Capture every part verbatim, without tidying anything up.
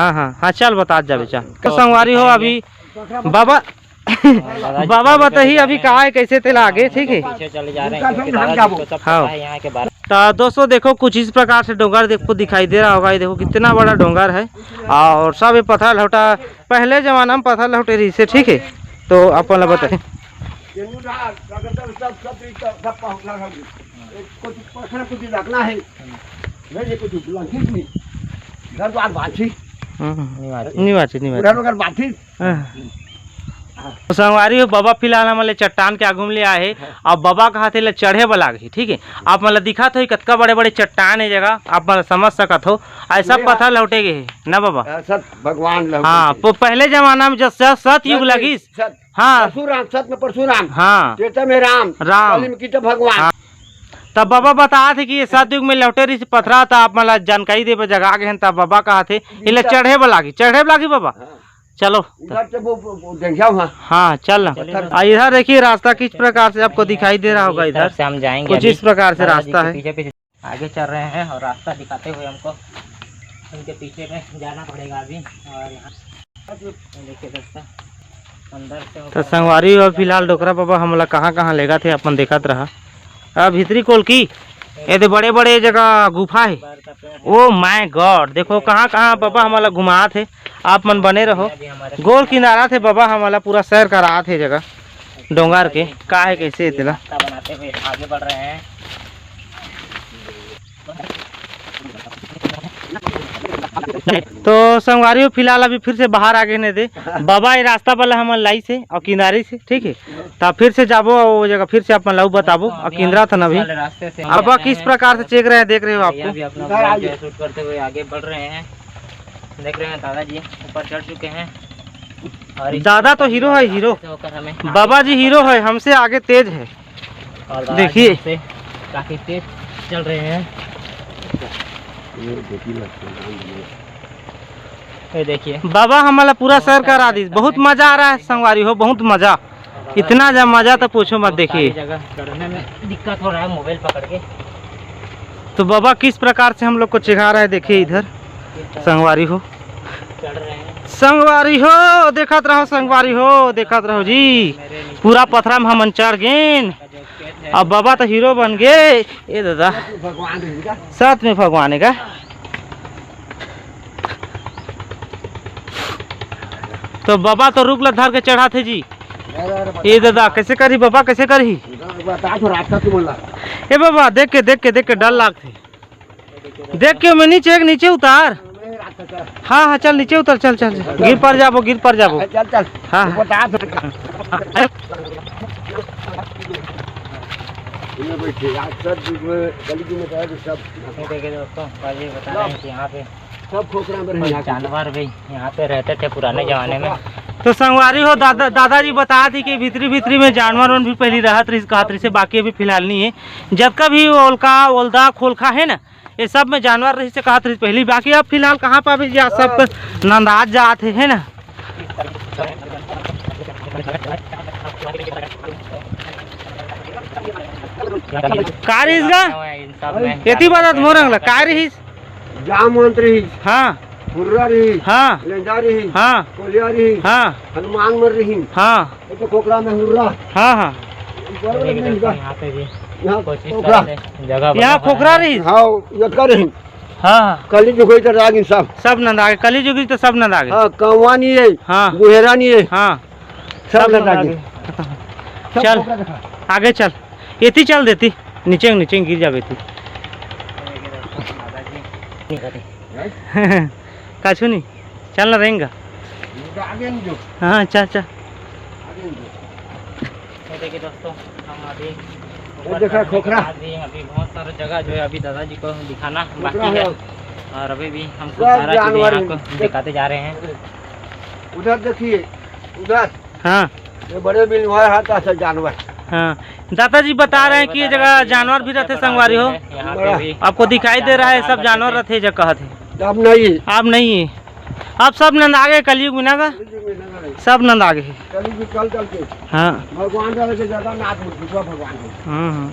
हाँ, हाँ, हाँ, चल, बतात जाबे, चल। तो संगवारी हो, अभी बाबा, बाबा बताही अभी का है, कैसे तेला आगे, ठीक है? पीछे चले जा रहे हैं, क्योंकि दादाजी को सब पता है यहाँ के बारे में। तो दोस्तों, देखो, कुछ इस प्रकार से डोंगर देखो, दिखाई दे रहा होगा। ये देखो, कितना बड़ा डोंगर है और सब ये पत्थर लहौटा, पहले जमाना में पत्थर लहौटे रहिसे, ठीक है? तो अपन ला बताए। ये मुंडा, सब, सब, सब, सब, सब पहुंचना है। कुछ पत्थर कुछ रखना है। नहीं, ये कुछ लंकित नहीं। घर द्वार बांची। हम्म। निवासी। निवासी, निवासी। घर वगैरह बांची। हाँ। तो संगवारी हो, बाबा फिलहाल हमन ले चट्टान के आगू में ले आए हे। अब बाबा कहाथे, एला चढ़े बर लागही, ठीक है? आप मन ला दिखत होही, कतका बड़े-बड़े चट्टान हे जगह, आप मन ला समझ सकत हो। ऐसा ये पत्थर लौटे गे हे ना बाबा? ऐसा भगवान लौटे हाँ, गे। तो पहले जमाना में जब सत, सतयुग सत, लगिस, सत, हाँ। परशुराम, सत में परशुराम, हाँ। त्रेता में राम, राम। कली में कृष्ण भगवान। हाँ। तब बाबा बतात हे कि ये सतयुग में लौटे रहिस पथरा, त आप मन ला जानकारी देबे जगह आगे हन, तब बाबा कहाथे, एला चढ़े बर लागही, चढ़े बर लागही बाबा। हाँ। चलो। इधर से वो, वो, वो देख जाओ, हाँ। हाँ, चल ना। चलिए। आ, इधर देखिए, रास्ता किस प्रकार से आपको दिखाई दे रहा होगा, इधर इधर से हम जाएंगे कुछ अभी। इस प्रकार से दादाजी रास्ता के है। पीछे पीछे आगे चल रहे हैं और रास्ता दिखाते हुए हमको उनके पीछे में जाना पड़ेगा अभी। और यहाँ देखिए दोस्तों, अंदर से तो होकर संगवारी हो, फिलहाल डोकरा बाबा हमला कहाँ कहाँ लेगथे, अपन देखत रहा। अब भीतरी कोलकी, ये दे बड़े बड़े जगह गुफा है। Oh my God, देखो कहाँ कहाँ बाबा हमला घुमात हे। आप मन बने रहो। गोल किनारा थे बाबा, हमला पूरा सैर करात हे जगह डोंगर के, का है कैसे हे तेला। रास्ता बनाते हुए आगे बढ़ रहे हैं। तो संगवारी हो, फिलहाल अभी फिर से बाहर आ गे ने दे। बाबा ये रास्ता वाला हमन लाइस हे और किनारे से, ठीक है, त फिर से जाबो, वो जगह फिर से अपन ला बताबो। तो और अभी किंदरा हम था ना इस अभी। वाले रास्ते से अब आए किस हैं प्रकार से और चेक रहे हैं, देख रहे हो भैया आपको। भी अपना इधर vlog आइए। जो है shoot करते हुए आगे बढ़ रहे हैं। देख रहे हैं दादाजी ऊपर चढ़ चुके हैं। और इस दादा तो हीरो है, हीरो। रास्ते से होकर हमें बाबा जी हीरो है, हमसे आगे तेज है। और दादाजी देखिए। हमसे काफी तेज चल रहे हैं। ये देखिए। बाबा हमला पूरा सैर करा दिस, बहुत मजा आ रहा है संगवारी हो, बहुत मजा। इतना जा मजा तो पूछो मत, देखिए। सारी जगह चढ़ने में दिक्कत हो रहा है मोबाइल पकड़ के। तो बाबा किस प्रकार से हम लोग को चिढ़ा रहा है, देखिए इधर संगवारी हो, चढ़ रहे हैं। संगवारी हो, देखत रहो, संगवारी हो, देखत रहो जी, पूरा पथरा में हमन चढ़ गेन। अब बाबा तो हीरो बन गे। ए दादा, भगवान है इनका। साथ में भगवान है का? तो बाबा तो रुख ला धर के चढ़ाथे जी। अरे, अरे, ए दादा, कैसे करही बाबा, कैसे करही? बता तो रास्ता तुमन ला। ए बाबा, देख के, देख के, देख के डर लागथे। देख के मैं नीचे, एक नीचे उतार। हाँ, हाँ, चल नीचे उतर, चल, चल, चल। गिर पर जाबो, गिर पर जाबो। चल, चल। हाँ, हाँ। बता तो। ये बैठे, आज सर जी में, गली जी में गए तो सब। ये देखिए दोस्तों, कल ये बता रहे हैं कि यहाँ पे सब खोखरा में रहे कोई यहाँ पे। जानवर भी यहाँ पे रहते थे पुराने जमाने में। तो संगवारी हो, दादा, दादाजी बता दी कि भीतरी भीतरी में जानवर उन भी पहली रहत रहिस, कहत रहिस, बाकी अभी फिलहाल नहीं है। जतका भी ओलका, ओलदा, खोलखा है ना, ये सब में जानवर रहिस से कहत रहिस पहली, बाकी अब फिलहाल कहाँ पाबे जी, आज सब नंदात जात है, है ना? का रहिस गा? इन सब में एती बात मोर अंगला, का रहिस? जामवंत रहिस। हाँ। हुर्रा रहिस। हाँ। लेंजा रहिस। हाँ। कोलिया रहिस। हाँ। हनुमान मर रहिन। हाँ। ये तो खोखरा में हुर्रा। हाँ, हाँ। बरोबर देखिए नहीं दोस्तों, बा। यहाँ पे भी यहाँ कुछ इस खोखरा। तरह से जगह यहाँ बना हुआ खोखरा है। रहिस? हाँ, यतका रहिन। हाँ, हाँ। कली जुग होई तो रागिन सब। सब नंदा गे, कली जुग तो सब नंदा गे। हाँ, कौवा नहीं है, हाँ। गुहेरा नहीं है। हाँ। सब सब नंदा नंदा गे। गे। सब चल, खोखरा देखा। आगे चल। एती चल देती, नीचे, नीचे गिर जाबे तू। काछू नहीं, चल ना रेंगा। आगे नहीं जो। हाँ, चल, चल। आगे नहीं जो। ये देखिए दोस्तों, हम अभी ये ऊपर देखा चढ़ने के खोखरा। बाद भी अभी बहुत सारा जगह जो है अभी दादाजी को दिखाना खोखरा बाकी है। है। और अभी भी हम सब सारा चीजें जानवर यहाँ हैं। को दिखाते जा रहे हैं। उधर देखिए, उधर। हाँ। ये बड़े बिल हुआ है, तो ऐसा जानवर। हाँ, दादाजी बता रहे हैं कि ये जगह जानवर भी रहते, संगवारी हो। यहाँ पे भी आपको दिखाई दे रहा है, सब जानवर रहते, जगह कहत है। अब नहीं। अब नहीं है। अब सब नंद आगे कलयुग में ना गा? कलयुग में ना गा। सब नंद आगे है। कलयुग में चल चल के। हाँ। भगवान रहे से ज्यादा नाथ में दूसरा भगवान है। हाँ, हाँ।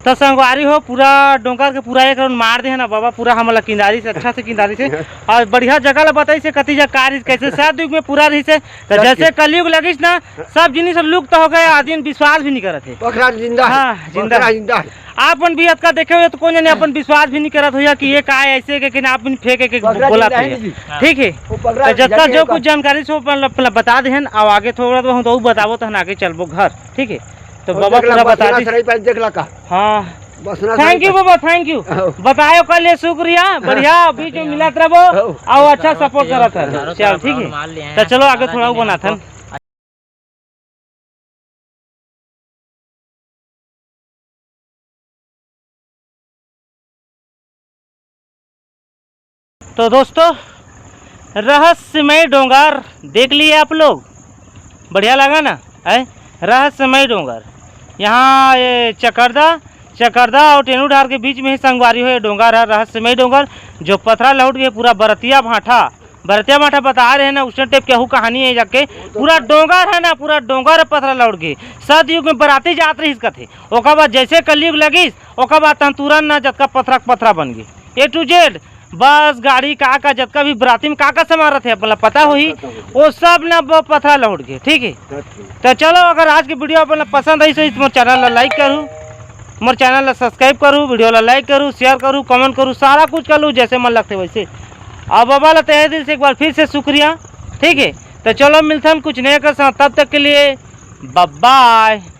त संगवारी हो, पूरा डोंगर के पूरा एक round मार दे हे ना बाबा, पूरा हमला किंदारिस हे, अच्छा से किंदारिस हे। अउ बढ़िया जगह ला बताइस हे, कति जगह का रहिस, कइसे सतयुग में पूरा रहिस हे। त जैसे कलयुग लगिस ना, सब जिनिस लुप्त हो गे, आदमी विश्वास भी नहीं करत हे। पोखरा जिंदा हे। हाँ, जिंदा पोखरा हे। जिंदा हे। आप मन भी अतका देखे हो त कोन जने अपन विश्वास भी नहीं करत होही कि ये का हे, ऐसे के, के ना आप मन फेंक के, के पोखरा बोलत होही। जी। ठीक हे। वो पोखरा त जतका जगह जो का कुछ जानकारी सो अपन ल-, अपन ल बता देहन, अउ आगे थोड़ा बहुत अउ बताबो तहन आगे चलबो घर। ठीक हे। त वो बाबा देख ला, पूरा बता बसना दिस। सराय पे देख ला का। हाँ। बसना सराय thank you Pay. Baba, thank you। हाँ। बतायो के लिए शुक्रिया, बढ़िया, बीच में मिलत रहिबो, हाँ। अउ अच्छा support करत रहिबो। चल, ठीक हे। त चलो आगे थोड़ा बनाथन। तो दोस्तों, रहस्यमय डोंगर देख लिए आप लोग, बढ़िया लगा ना? है रहस्यमय डोंगर। यहाँ ये चकरदा, चकरदा अउ टेनू डहार के बीच में ही संगवारी हो, ये डोंगर हे रहस्यमय डोंगर, जो पथरा लहुट के पूरा बरतिया भाठा, बरतिया भाठा बता रहे ना, उसने टाइप केहू कहानी हे जाके, पूरा डोंगर हे ना, पूरा डोंगर पथरा लहुट गे। सतयुग में बराती जात रहिस कथे, ओकर बाद जैसे कलयुग लगिस, ओकर बाद तहन तुरंत ना जतका पथरा के पथरा बन गे, A to Z। बस गाड़ी का का जतका भी बराती में का का सामान रहिथे, अपन ला पता होही, वो सब ना ब-, पथरा लहुट गे। ठीक हे, त चलो, अगर आज के video अपन ला पसंद आइस होही त मोर channel ला like करहू, मोर channel ला subscribe करहू, video ला like करहू, share करहू, comment करहू, सारा कुछ करहू जैसे मन लगथे वैसे। अउ बाबा ला तहे दिल से एक बार फिर से शुक्रिया। ठीक हे, त चलो मिलथन कुछ नया के साथ, तब तक के लिए bye bye।